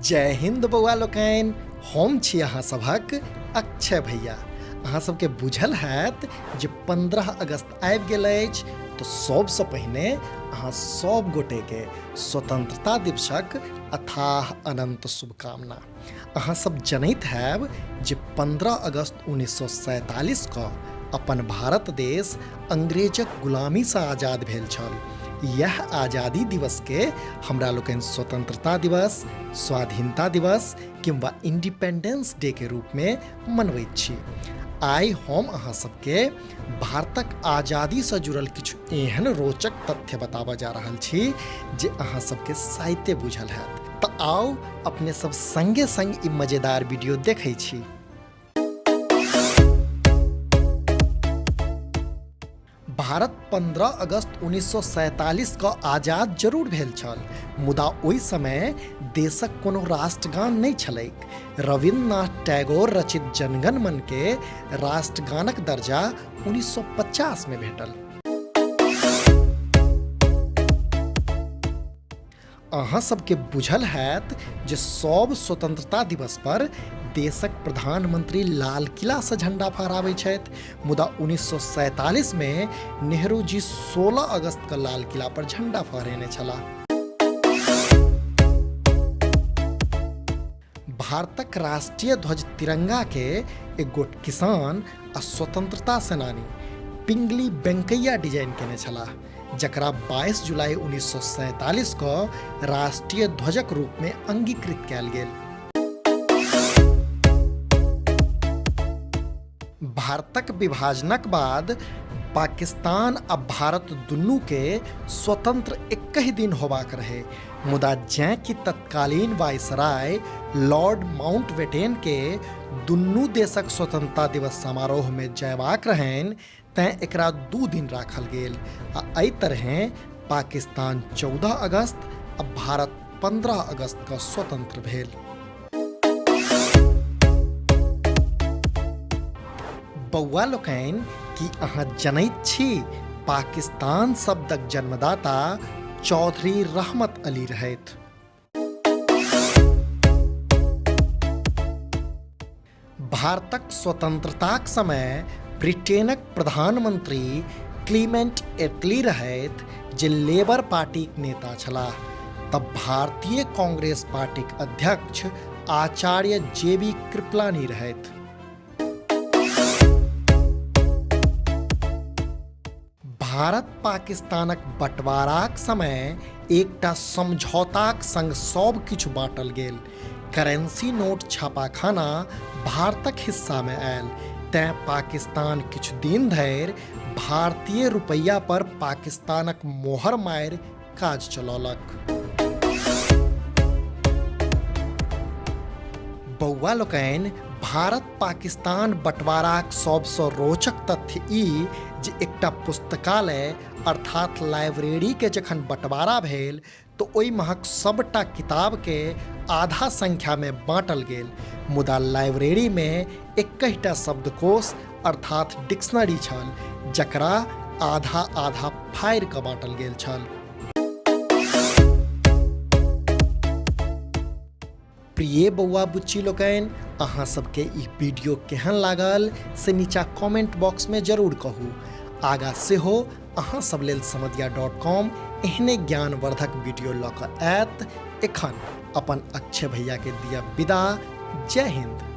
जय हिंद बौआ लोकनि, हम छी अहाँ सभक अक्षय भैया। अहाँ सबके बुझल हैत जे 15 अगस्त आबि गेल अछि, तऽ सबसँ पहिने अहाँ सब गोटेके स्वतंत्रता दिवसक अथाह अनंत शुभकामना। अहाँ सब जनैत हैब जे 15 अगस्त 1947 कऽ अपन भारत देश अंग्रेजक गुलामीसँ आजाद भेल छल। यह आजादी दिवस के हमरा लोकनि स्वतंत्रता दिवस, स्वाधीनता दिवस किंवा इंडिपेंडेंस डे के रूप में मनबैत छी। आइ हम अहाँ सबके भारतक आजादीसँ जुड़ल किछु एहन रोचक तथ्य बताबऽ जा रहल छी जे अहाँ सबके साइते बुझल हैत। तऽ आउ अपने सब संगे संग ई मजेदार वीडियो देखै छी। भारत 15 अगस्त 1947 क आजाद जरूर भेल छल, मुदा ओहि समय देशक कोनो राष्ट्रगान नहि छलैक। रविन्द्रनाथ टैगोर रचित जनगण मन के राष्ट्रगानक दर्जा 1950 में भेटल। अहाँ सबके बुझल हैत जे सब स्वतंत्रता दिवस पर देशक प्रधानमंत्री लाल किला से झंडा फहराबै छथि, मुदा 1947 में नेहरू जी 16 अगस्त के लाल किला पर झंडा फहरेने छलाह। भारतक राष्ट्रीय ध्वज तिरंगा के एक गोट किसान आ स्वतंत्रता सेनानी पिंगली वेंकैया डिजाइन केने छलाह, जकरा 22 जुलाई 1947 क राष्ट्रीय ध्वजक रूप में अंगीकृत कयल गेल। भारतक विभाजनक बाद पाकिस्तान आ भारत दुनू के स्वतंत्र एकहि दिन होबाक रहे, मुदा जैं कि तत्कालीन वायसराय लॉर्ड माउंटबेटन के दुनू देशक स्वतंत्रता दिवस समारोह में जयबाक रहनि, तैं एकरा 2 दिन राखल गेल आ एहि तरहें पाकिस्तान 14 अगस्त आ भारत 15 अगस्त क स्वतंत्र भेल। बौआ लोकनि, की अहाँ जनैत छी पाकिस्तान शब्दक जन्मदाता चौधरी रहमत अली रहथि। भारतक स्वतंत्रताक समय ब्रिटेनक प्रधानमंत्री क्लीमेंट एटली रहथि, जे लेबर पार्टीक नेता छलाह। तब भारतीय कांग्रेस पार्टीक अध्यक्ष आचार्य जे बी कृपलानी रहथि। भारत पाकिस्तानक बंटवाराक समय एकटा समझौताक संग सब किछु बांटल गेल। करेंसी नोट छापाखाना भारतक हिस्सा में आयल, तैं पाकिस्तान किछु दिन धरि भारतीय रुपैया पर पाकिस्तानक मोहर मारि काज चलौलक। बौआ लोकनि, भारत पाकिस्तान बंटवाराक सबसँ रोचक तथ्य ई जे एकटा पुस्तकालय अर्थात लाइब्रेरी के जखन बंटवारा भेल तऽ ओहि महक सबटा किताब के आधा संख्या में बांटल गेल, मुदा लाइब्रेरी में एकहिटा शब्दकोश अर्थात डिक्शनरी छल, जकरा आधा आधा फाड़ि कऽ बांटल गेल छल। प्रिय बौआ बुच्ची लोकनि, अहाँ सबके ई वीडियो केहन लागल से नीचा कमेंट बॉक्स में जरूर कहू। आगा सेहो अहाँ सब लेल समदिया डॉट कॉम एहने ज्ञानवर्धक वीडियो लऽ कऽ आयत। एखन अपन अक्षय भैया के दिया विदा। जय हिंद।